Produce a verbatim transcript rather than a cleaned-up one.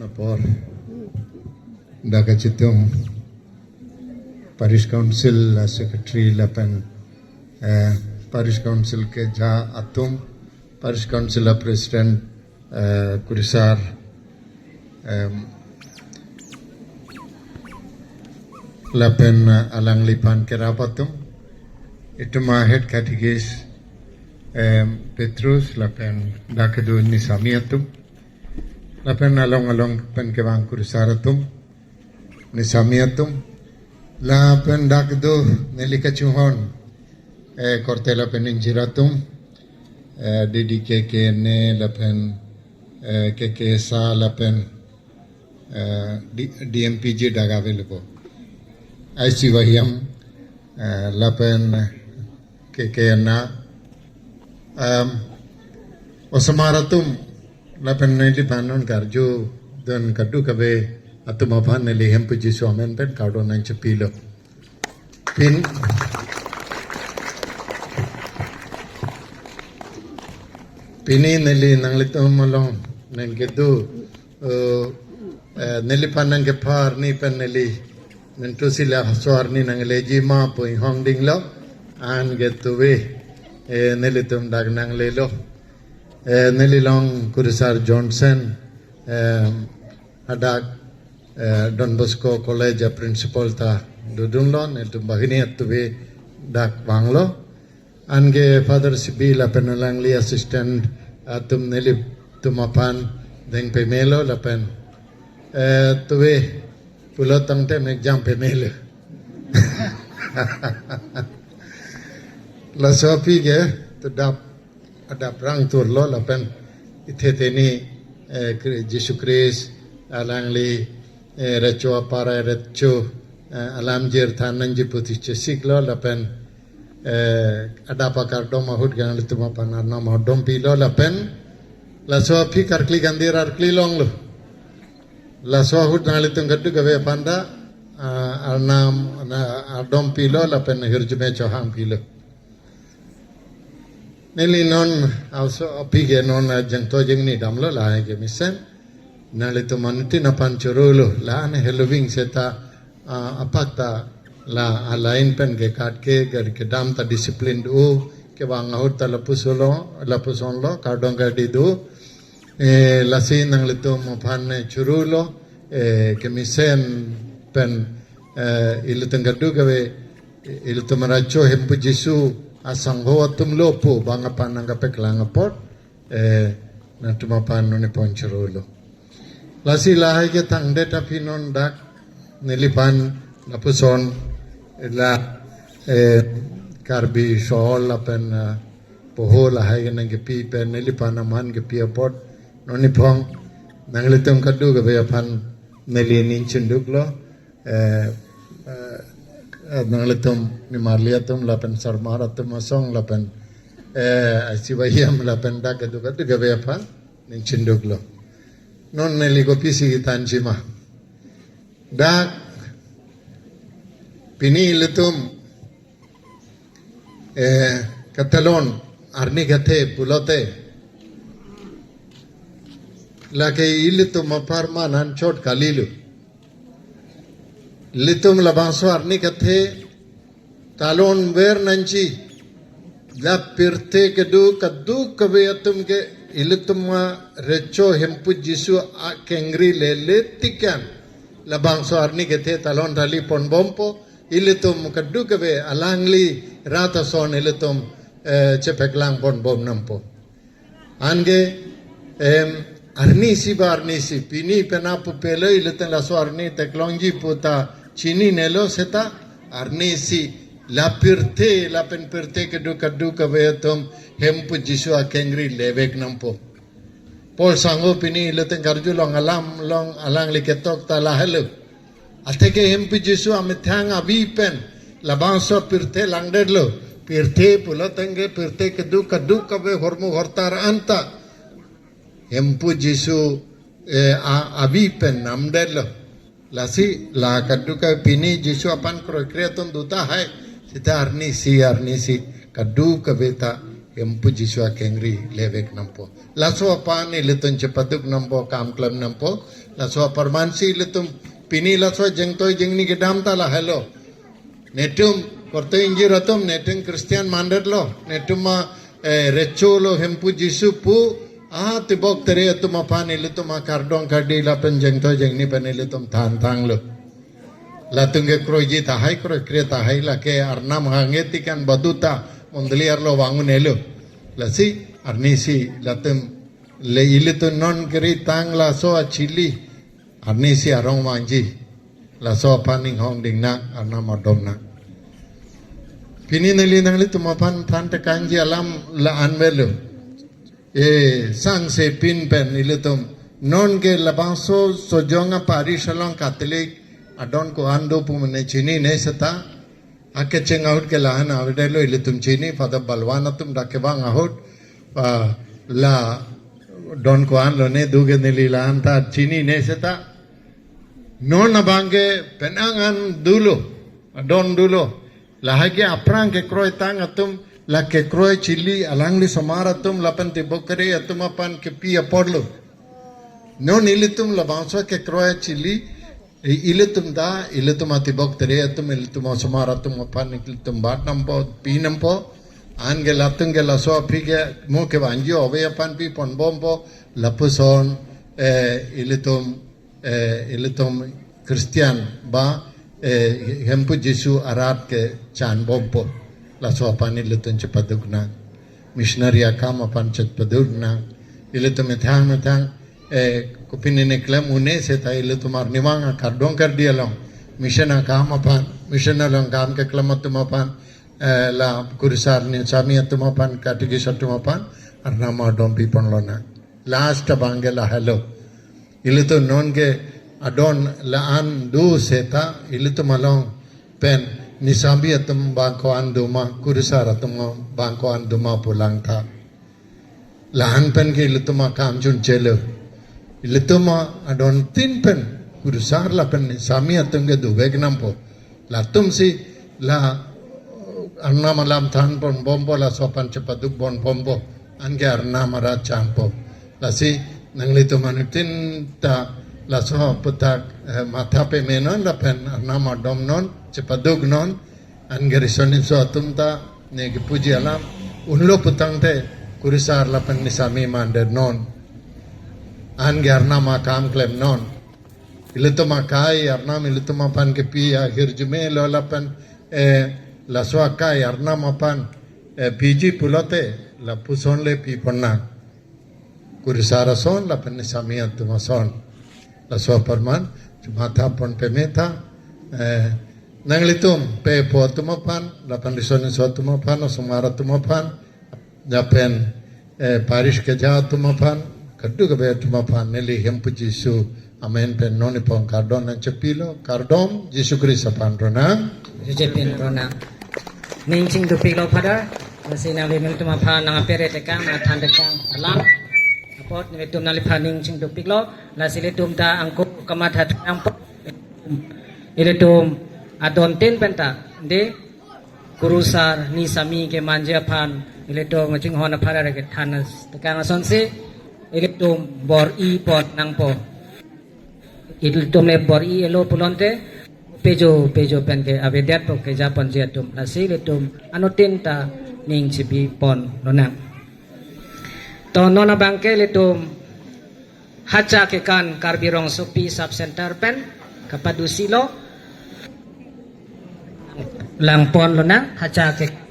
Apor dak kachitung Parish Council a Secretary lapen, eh, Parish Council keja atum, Parish Council a President, eh, Kurusar, em, lapen, eh, alangliphan kerap atum, itum a Head Catechist, em, Petrus, lapen dak kedo nesami atum, lapen along along pen kevang Kurusar atum, nesami atum, lapen dak kedo neli kachinghon, eh, korte lapen ingjir atum, eh, D D K K ne lapen, eh, K K S A lapen, eh, D-, D M P G dak available. I C Y M, eh, lapen K K N A, em, osomar atum, lapen neliphan non karjudun kadokave atum aphan neli Hemphu Jisu amen pen kardom nangchepilo. Pin-, pini neli nanglitum along nangkedo, eh, eh, neliphan nangkepha arni pen neli mentu si laso arni nangleji ma pu inghong dinglo, anke tuve, eh, nelitum dak nanglelo. Eh, neli along Kurusar Johnson, eh, hadak, eh, Don Bosco College a principal ta dodunlo, nelitum banghini atuve dak vanglo. Anke Father Sibi lapen alangli assistant atum nelitum aphan deng pemelo lapen, eh, tuve pulo tangte mek jam pemelo. Laso aphi ke to dap adap rang turlo lapen ithe teni, eh, Kri-, Jisu Khrist alangli, eh, recho apar recho, eh, alam jirthan nangji pu ti chesiklo lapen, eh, adap akardom ahut nanglitum aphan arnam adom pilo lapen laso aphi karkli kandir arkli longlo. Laso ahut nanglitum kadokave aphan ta, ah, arnam, na, adom pilo lapen hirjume chohang pilo. Neli non aso aphi ke non, ah, jengto jengni damlo lahai ke mesen. Nanglitum anutin aphan chorolo la-an heloving seta, ah, apak ta la a-line pen ke kat ke gari kedam ta discipline do kevang ahut ta lapuson lo, lapuson lo, kardom kardi do. Eh, lasi nanglitum aphan, eh, chorolo, eh, kemesen pen, eh, ilitum kadokave, ilitum racho Hemphu Jisu asangho atum lo pu bang aphan nangkapeklang apot, eh, nangtum aphan non nepon chorolo. Lasi lahai ke thangdet aphi non dak neliphan lapuson la, eh, Karbi Shawl lapen, eh, poho lahai ke nangkepi pen neliphan aman kepi apot non nephong nanglitum kadokave aphan neli ning chinduklo. Eh, eh, eh, nanglitum nimarli atum lapen sarmar atum asong lapen, eh, I C Y M lapen dak kedo kadokave aphan ning chinduklo. Non neli kopisi kethanji ma. Dak pini ilitum, eh, katalon arni kethe pulote lake ilitum apar man anchot kalilo. Ilitum labangso arni kethe talon ver nangji la pirthe kedo kadokave atum ke ilitum arecho Hemphu Jisu akengri lele tikan labangso arni kethe talon tali ponbompo, ilitum kadokave alangli rat ason ilitum, eh, chepeklang ponbom nangpo. Anke, em, arnisi ba arnisi, pini penap pupelo ilitum laso arni theklongji pu ta chininelo seta, arnisi la pirthe, lapen pirthe kedo kadokave atum Hemphu Jisu akengri levek nangpo. Paul sangho pini ilitum karjulong alam along alangli ketok ta lahelo. Atheke Hemphu Jisu amethang avi pen labangso pirthe langdetlo. Pirthe pulo tangte pirthe kedo kadokave hormu hortar anta Hemphu Jisu eh, a-, avi pen namdetlo. Lasi la kadokave pini Jisu aphan kroikre atum do tahai. Seta arnisi arnisi kadokave ta Hemphu Jisu akengri levek nampo. Laso aphan ilitum chepaduk nampo, kam klem nampo. Laso apharman si ilitum pini laso jengtoi jengni kedam ta lahelo. Netum korte ingjir atum, netum Christian mandetlo, netum ma, eh, recholo Hemphu Jisu pu, ah, tibok tere atum aphan ilitum akardom kardi lapen jengtoi jengni pen ilitum than thanglo. Latum ke kroiji tahai, kroikre tahai, lake arnam hange tikan baduta mondoli arlo vangunelo. Lasi arnisi latum le ilitum non kiri tang laso achili, arnisi arong vangji. Laso aphan inghong ding nang, arnam adom nang. Pini neli nanglitum aphan than tekangji alam la-an avelo. E, sangse pin pen ilitum non ke labangso Sojong aparish along Catholic adon ko-an do pu mane chinine seta. Akecheng ahut ke la-an avedetlo, ilitum chini, Father Balwan atum dak kevang ahut, ah, la don ko-an lone, do ke neli la-an ta chinine seta. Non abang ke penang an dolo, adon dolo. Lahai ke aphrang kekroitang atum, la kekroi chili alangli osomar atum lapen tibok tere atum aphan kepi aporlo. Non ilitum labangso kekroi chili, i-, ilitum ta, ilitum atibok tere atum, ilitum osomar atum aphan ilitum bat nampo, pi nampo. Anke latum ke laso aphi ke mo kevangji ove aphan piponbompo, lapuson, eh, ilitum, eh, ilitum Christian ba, eh, Hemphu Jisu arat kechanbompo. Laso aphan ilitum chepaduk nang. Missionary akam aphan chepaduk nang. Ilitum methang methang, eh, kopine ne klem un-e seta ilitum arnivang akardom kardi along, mission akam aphan, mission along kam keklem atum aphan, eh, la kurusar nisami atum aphan, katekis atum aphan arnam adom piponlonang. Last abang ke lahelo. Ilitum non ke adon la-an do seta ilitum along pen nisami atum abang ko-an do ma, kurusar atum abang ko-an do ma pu langtha. La-an pen ke ilitum akam chunchelo. Ilitum adontin pen kurusar lapen nisami atum ke dovek nampo. Latum si la arnam alam thanponbompo, laso aphan chepadukponbompo. Anke arnam arat chanpo. Lasi nanglitum anuttin ta laso aputhak, eh, matha pemenon lapen arnam adomnon, chepaduknon. Anke riso nimso atum ta ne kepuji alam unlo putangte kurusar lapen nisami mandetnon. Anke arnam akam klemnon. Ilitum akai arnam ilitum aphan kepi ahirjume lo lapen, eh, laso akai arnam aphan, eh, piji pulote lapuson le piponnang. Kurusar ason lapen nisami atum ason. Laso apharman chuma thapon peme tha, eh, nanglitum pepo atum aphan, lapen riso nimso atum aphan, osomar atum aphan, lapen, eh, parish keja atum aphan, kadokave atum aphan neli Hemphu Jisu amen pen non ipon kardom nangchepilo. Kardom, Jisu Christ aphan ronang. Jisu pin ronang. Ning chingdupiklo Father. Lasi nanglitum atum aphan nangpere tekang, nangthan tekang alam. Apot nelitum nangliphan ning chingdupiklo. Lasi ilitum ta angko kamatha thang po. Ilitum adontin pen ta de kurusar nisami kemanje aphan ilitum chinghon aphan ra kethan tekang asonsi ilitum bor-i pon nangpo. Ilitum le bor-i-elo pulote pejo pejo pen ke avedetpo kejaponji atum. Lasi ilitum anuttin ta ning chepiponlonang. To non abang ke ilitum Hacha Kekan Karbi Rongsopi Sub Center pen kapadusilo. Langponlonang Hacha Kekan